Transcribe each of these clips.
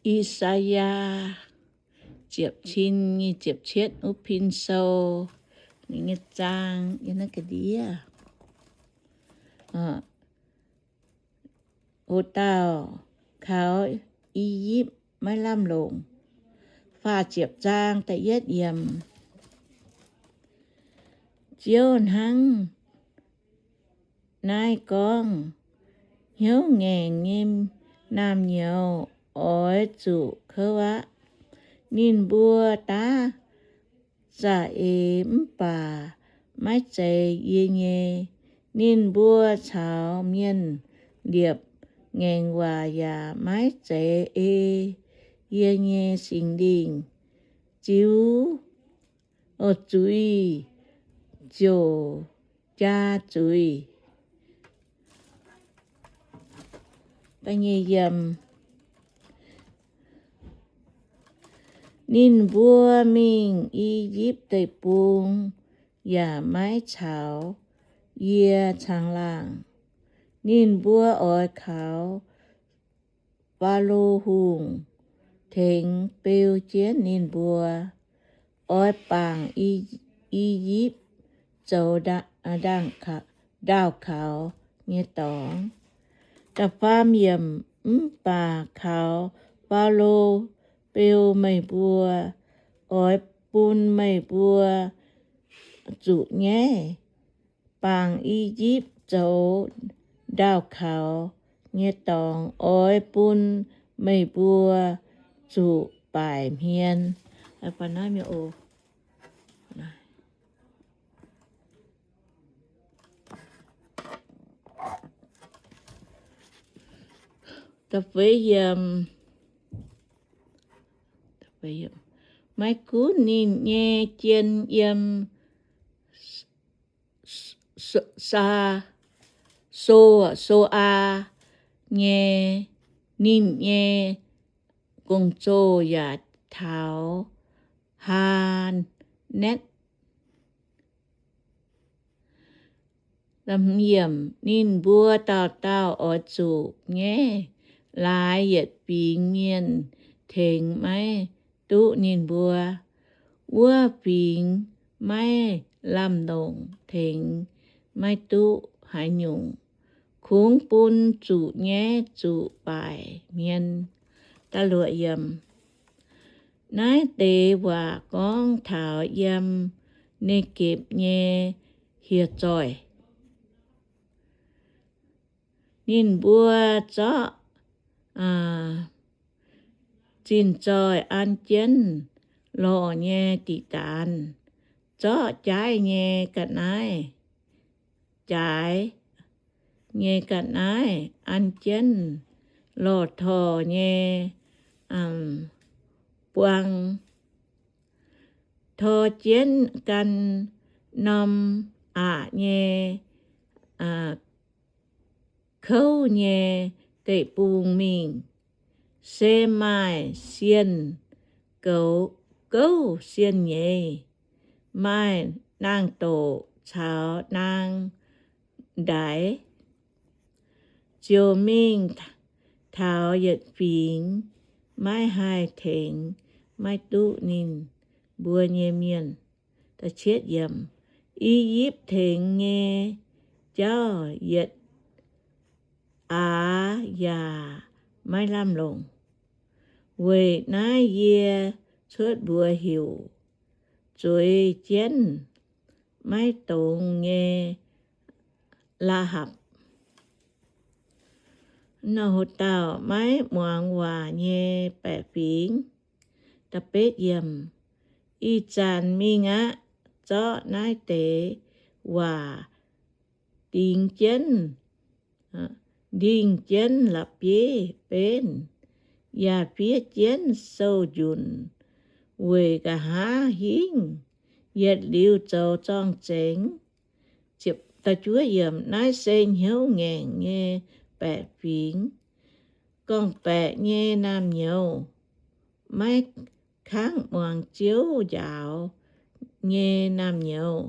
I^saa^yaa ziepc cin nyic ziepc cietv wuov pin sou, ninh nyei zaang yiem naaiv ga'ndiev. O dauh kaux I^yipv maiv lamh longc. Faah ziepc zaang da'yietv yiemc. Ziouv hnangv naaiv gorngv, hnyouv ngaengc nyei naamh nyouz oix zuqc kouv aqv. Ninh mbuo daav za'eix mv baac maiv zeiz yie nyei. Ninh mbuo caux mienh liepc ngaengc waac yaac maiv zeiz ei yie nyei. Singx Lingh ziux, o, zuiz ziouc jaa zuiz. Ninh mbuo mingh I^yipv Deic-Bung yaac maiv caux yie caangh laangh. Ninh mbuo oix kaux Faalo Hungh tengx beu jienv ninh mbuo, oix bangc I^yipv zoux ndaauh kaux nyei dorngx. Da'faam yiemc. Mv baac kaux Faalo beu meih mbuo, oix bun meih mbuo zuqc nyaiv. Bangc I^yipv zoux ndaauh kaux nyei dorngx oix bun meih mbuo zuqc baaic hmien. Maiv gunv ninh nyei jien yiem Saa, So, So^aa nyei, ninh nyei gong-zoh yaac taux Haa^netv. Ninh mbuo dauh dauh oix zuqc nyaiv laaix yietc fingx mienh tengx maiv duqv ninh mbuo. Wuov fingx maiv lamh longc tengx maiv duqv haaix nyungc, kungx bun zuqc nyaiv zuqc baaic hmien. Naaiv deix waac gorngv taux yiem Negepc nyei hieh zoih. Ninh mbuo zorqv zinh zoih an jienv lorh nyei diqc daanz, zorqv jaaiv nyei ga'naaiv, jaaix nyei ga'naaiv an jienv lorh torh nyei buang, tor jienv gan norm aqc nyei kouv nyei deic-bung mingh, se maaih sienh goux, gouv sienh nyeiz, maaih naang-doqc caux naang ndaix, ziouc mingh taux yietc fingx, maiv haih tengx maiv duqv ninh mbuo nyei mienh. I^yipv tengx nyei jauv yietc aax yaac maiv lamh longc. Weic naaiv yie cuotv mbuox heuc zueiz jienv maiv dongz nyei Laa^hapc, dauh maiv muangx waac nyei baeqc fingx. Ih zanc mingh aqv. Zorqv naaiv deix waac dingx jienv, ndingh jienv la'bieiv-benv, yaac fiev jienv sou-njunc weic nqa'haav hingv yietc liuz zoux zorng-zengx. Naaiv se hnyouv ngaengc nyei baeqc fingx, gorngv-baeqc nyei naamh nyouz, maiv kangv muangx Ziouv njaaux nyei naamh nyouz.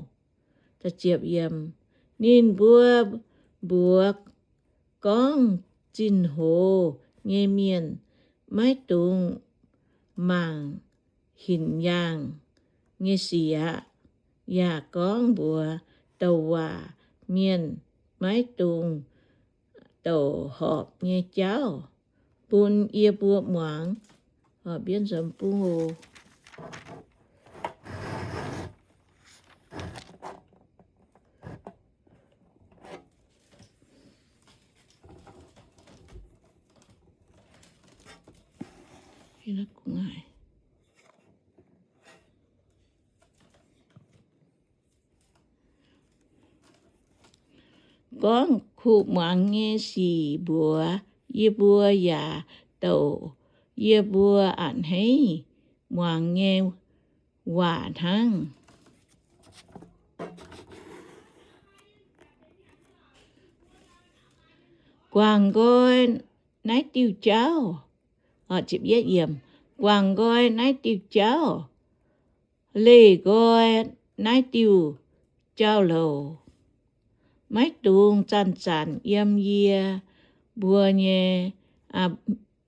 Ninh mbuo mbuox gorngv zinh hoz nyei mienh, maiv dungx mangc hinc yaangh nyei sic aqv. Yaac gorngv mbuox douc waac mienh maiv dungx douc horpc nyei jauv bun yie mbuo muangx. Gorngv kuv muangx nyei sic mbuox yie mbuo yaac douc yie mbuo a'hneiv muangx nyei waac hnangv. Guangc nqoi naaiv diuh jauv. Guangc nqoi naaiv diuh jauv, leih nqoi naaiv diuh jauv-louc. Maiv dungx zanc-zanc yiem yie mbuo nyei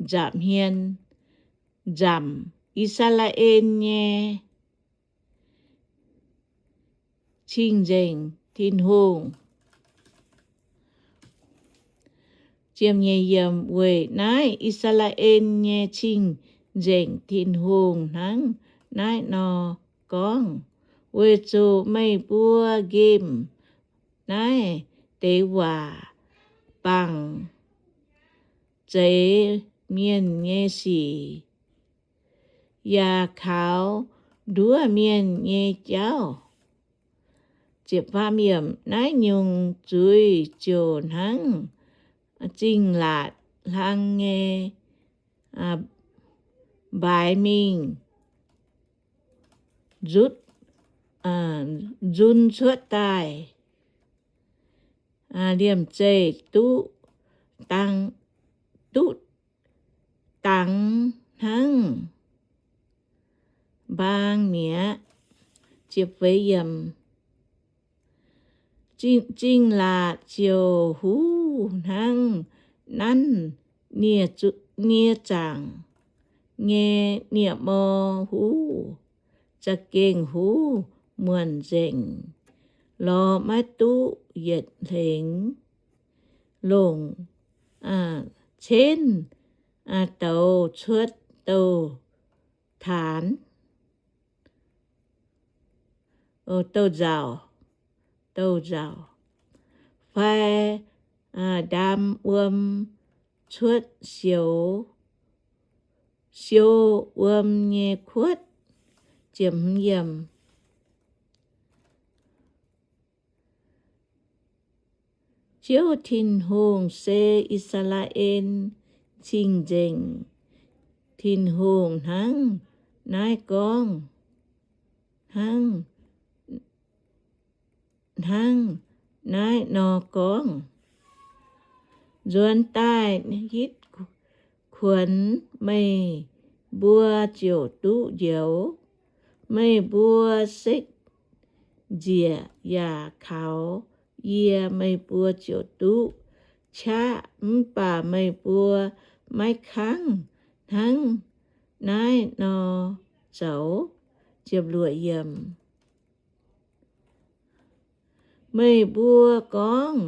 nza'hmien nzamc I^saa^laa^en nyei Cing-Nzengc Tin-Hungh. Weic naaiv I^saa^laa^en nyei Cing-Nzengc Tin-Hungh hnangv naaiv nor gorngv, weic zuqc meih mbuo nqemh naaiv deix waac, bangc zeix mienh nyei sic, yaac kaux nduov mienh nyei jauv. Naaiv nyungc zuiz ziouc hnangv zingh laatc hlang nyei mbaaix mingh nzutv, nzun cuotv daaih liemh zeih duqv dangx, duqv dangx hnangv mbaang mi'aqv. Zingh laatc ziouc huv hnangv nanv nie zaangc nyei nie-mor huv, za'gengh huv muonc nzengc, lorz maiv duqv yietc hlengx longc cenv douz cuotv douz-taanx, douz-nzauc, douz-nzauc, fai ndaam wuom cuotv sioux, siou wuom nyei kuotv. Ziouv Tin-Hungh se I^saa^laa^en Cing-Nzengc Tin-Hungh hnangv naaiv gorngv, hnangv, hnangv naaiv nor gorngv, nzuonx daaih hitv kuonx meih mbuo ziouc duqv njoux. Meih mbuo sekv njiec yaac kaux yie, meih mbuo ziouc duqv qaqv, mv baac meih mbuo maiv kangv hnangv naaiv nor zoux. Meih mbuo gorngv,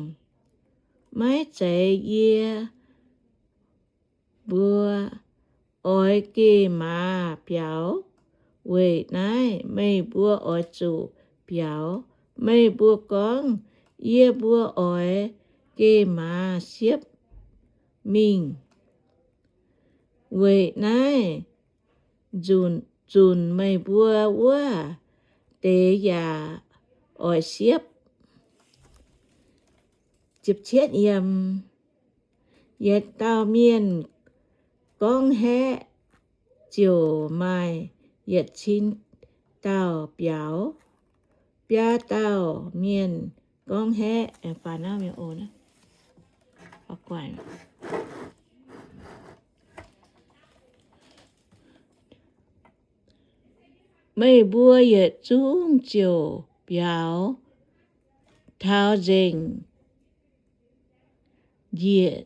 maiv zeiz yie mbuo oix geh maaz biaux. Weic naaiv meih mbuo oix zuqc biaux. Meih mbuo gorngv, yie mbuo oix geh maaz siepv mingh. Weic naaiv zunc meih mbuo wuov deix yaac oix siepv. Yietc dauh mienh gorngv haeqv, ziouc maaih yietc cin dauh biaux. Biaa dauh mienh gorngv haeqv, meih mbuo yietc zungv ziouc biaux taux nzengc njiec,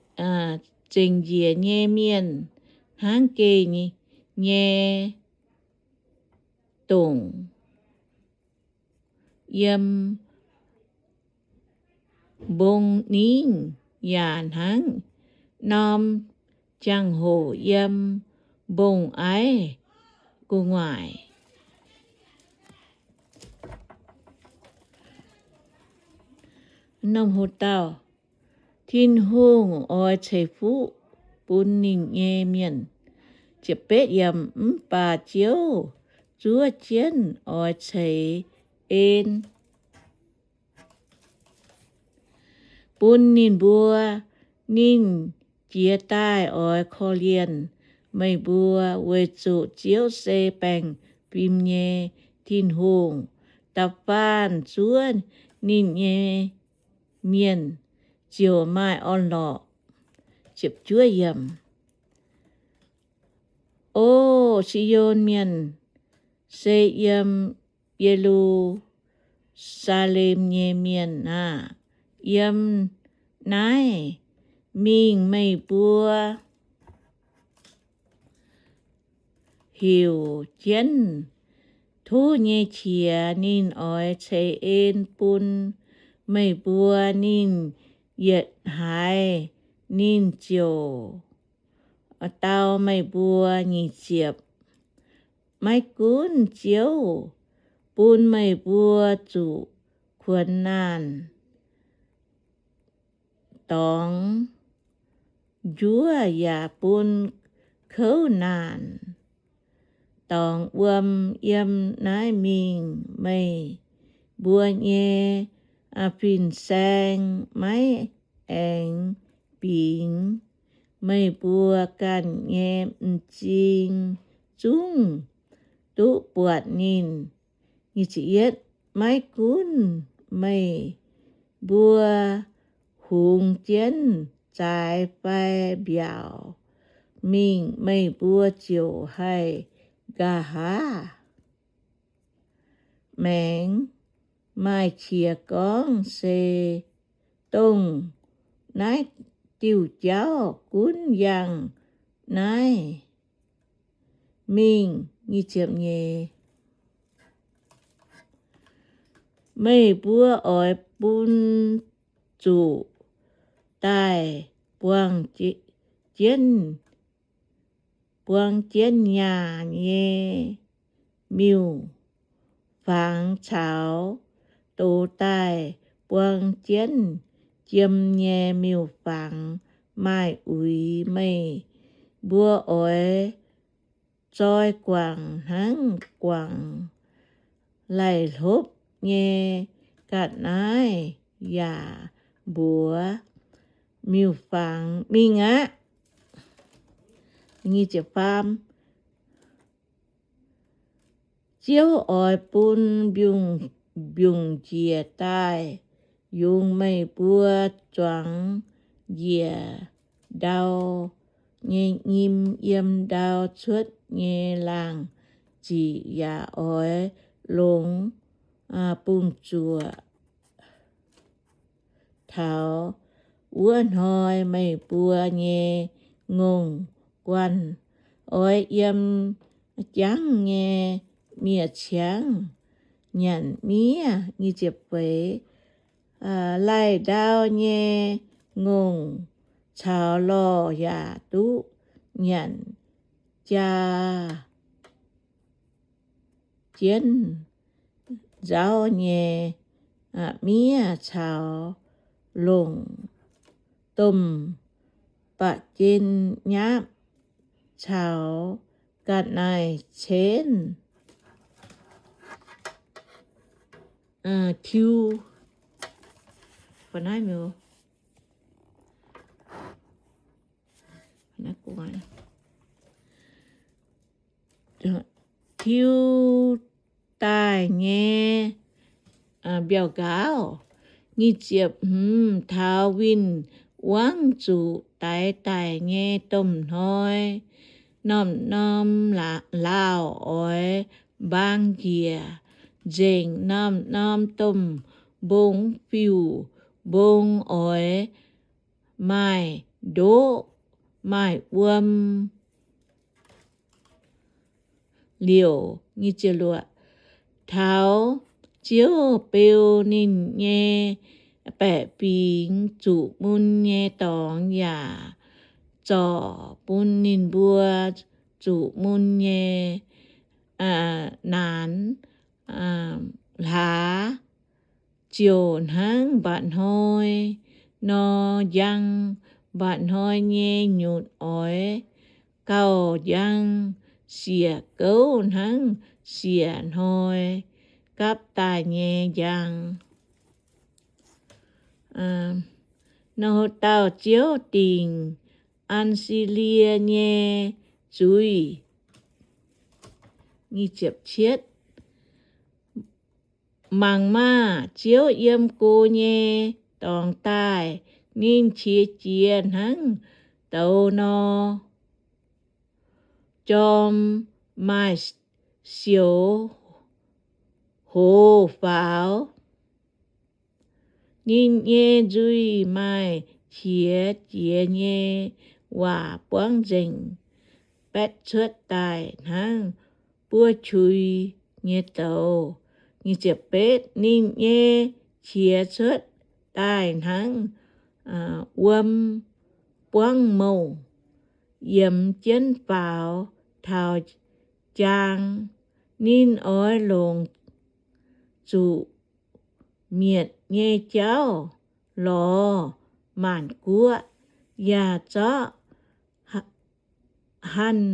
nzengc njiec nyei mienh. hnangv geh nyei dongc yiem mbong ningv, yaac hnangv norm jangx-hoc yiem mbong-aiv gu'nguaaic. Norm hoc dauh, Tin-Hungh oix ceix fuqv bun ninh nyei mienh. Mv baac Ziouv zuov jienv oix ceix en bun ninh mbuo. Ninh jiez daaih oix korv-lienh meih mbuo, weic zuqc Ziouv se baengh fim nyei Tin-Hungh. Da'faanh zuov ninh nyei mienh ziouc maaih orn-lorqc. O Si^on Mienh, se yiem Ye^lu^saa^lem nyei mienh aah! Yiem naaiv mingh meih mbuo heuc jienv tov nyei qiex, ninh oix ceix en bun meih mbuo. Ninh yietc haiz ninh ziouc dau meih mbuo. Nyic ziepc, maiv gunv Ziouv bun meih mbuo zuqc kuonx naanh dorngx njuov yaac bun kouv naanc dorngx wuom, yiem naaiv mingh meih mbuo nyei fin-saeng maiv aengx bingx. Meih mbuo ganh nyei m'zing zungv duqv buatc ninh. Maiv gunv meih mbuo hungx jienv zaaix fai mbiaauc mingh, meih mbuo ziouc haih nqa'haav maengx. Maaih qiex gorngv, se dongh naaiv diuh jauv gunv yangh naaiv mingh. Meih mbuo oix bun zuqc daaih buang jienv, buang jienv nyaah nyei miuc-fangx caux dox daaih buang jienv jiem nyei miuc-fangx maaih uix. Meih mbuo oix zoi guangc hnangv guangc laih hlopv nyei ga'naaiv, yaac mbuox miuc-fangx, Mingh aqv. Ziouv oix bun mbiungc-njiec daaih yungz meih mbuo zuangx njiec ndau nyei nyim, yiem ndau cuotv nyei laangh ziqc yaac oix longx bungx-zuoqc. Taux wuov hnoi meih mbuo nyei ngongh guanh oix yiem jangv nyei miev-ciangv nyanc miev. Laih ndau nyei ngongh caux lorh yaac duqv nyanc jaa jienv nzauv nyei miev caux longc domh ba'jien nyapv caux ga'naaiv-cenv tiuv tiuv daaih nyei mbiauh nqaauv. Nyic ziepc hmz. Taux win-wangv zuqc daix daic nyei domh hnoi, norm-norm laauh oix mbaang njiec nzengc. Norm-norm domh mbong-fiuv mbong oix maaih ndoqv maaih wuom. liouc. Taux Ziouv beu ninh nyei baeqc fingx zuqc mun nyei dorngx yaac zorc bun ninh mbuo zuqc mun nyei naanx hlaax ziouc hnangv mba'hnoi nor njang. Mba'hnoi nyei nyutc oix gauh njang siec gouv hnangv siec hnoi gapv daaih nyei njang. Nor dauh Ziouv dingc An^si^lie nyei zuiz. Mangc maah! Ziouv yiem go nyei dorngx daaih, ninh qiex jiez hnangv douz nor. Jorm maaih sioux hoz faaux. Ninh nyei nzuih maaih qiex jiez nyei waac buangv nzengc, baetv cuotv daaih hnangv buov qui nyei douz. Ninh nyei qiex cuotv daaih hnangv wuom buangv mouh, yiemx jienv faaux taux jaang. Ninh oix longc zuqc mietc nyei jauv lorz maanc guoqv, yaac zorqv hanh,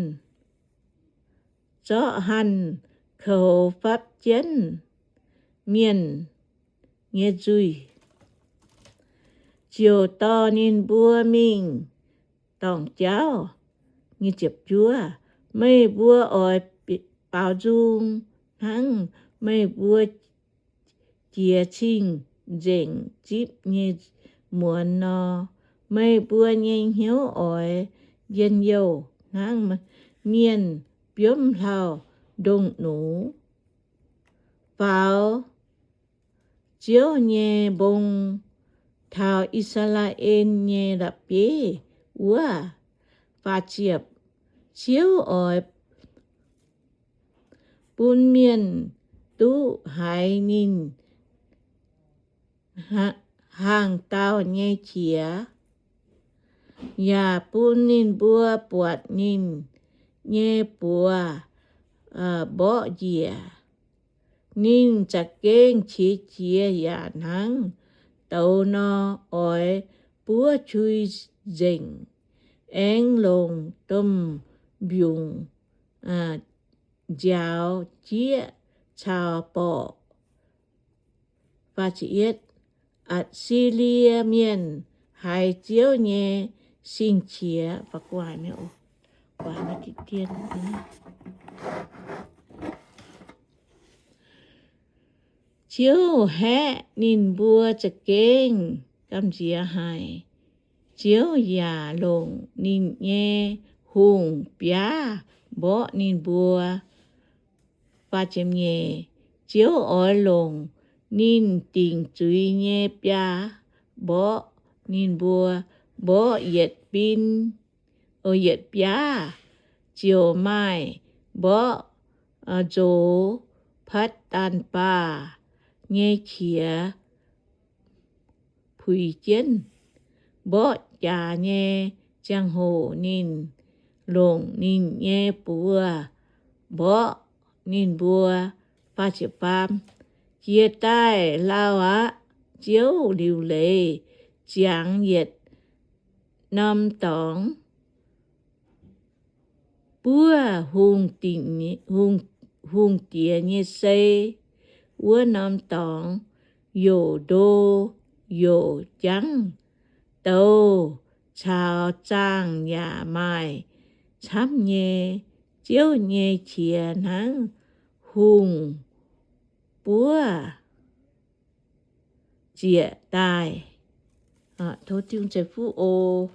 zorqv hanh koux fapv jienv mienh nyei nzuih, ziouc dorh ninh mbuo mingh dorngc jauv. Meih mbuo oix baaux nzung hnangv meih mbuo jiez cing-nzengc zipv nyei muonz nor. Meih mbuo nyei hnyouv oix njien-youh hnangv mienh biomv hlauv-ndongh nux. Faaux Ziouv nyei mbong taux I^saa^laa^en nyei la'bieiv wuov. Ziouv oix bun mienh duqv haiz ninh hnaangx-daauh nyei qiex, yaac bun ninh mbuo buatc ninh nyei buoz mborqv njiec. Ninh za'gengh qiex jiez yaac hnangv douz nor oix buov qui nzengc, aengx longc domh mbiungc nziaaux jieqv caux borqc. Atc^si^lie Mienh haiz Ziouv nyei sing-qiex. Ziouv haeqv ninh mbuo za'gengh gamh nziex haic. Ziouv yaac longc ninh nyei hungh biaav mborqv ninh mbuo. Ziouv oix longc ninh dingc zuiz nyei biaa mborqv ninh mbuo, mborqv yietc bin, yietc biaav ziouc maaih mborqv nzox Patv^daan^baac nyei qiex puix jienv. Mborqv jaax nyei ziangh hoc ninh longc ninh nyei buoz mborqv ninh mbuo. Jiex daaih lauh aqv. Ziouv liuc leiz ziangx yietc norm dorngx, buov hungh diex nyei sei. Wuov norm dorngx youc ndo youc jangv, douz caux zaangh yaac maaih camv nyei. Ziouv nyei qiex hnangv hungh buov zieqc daaih. Tov Tin-Hungh ceix fuqv oc.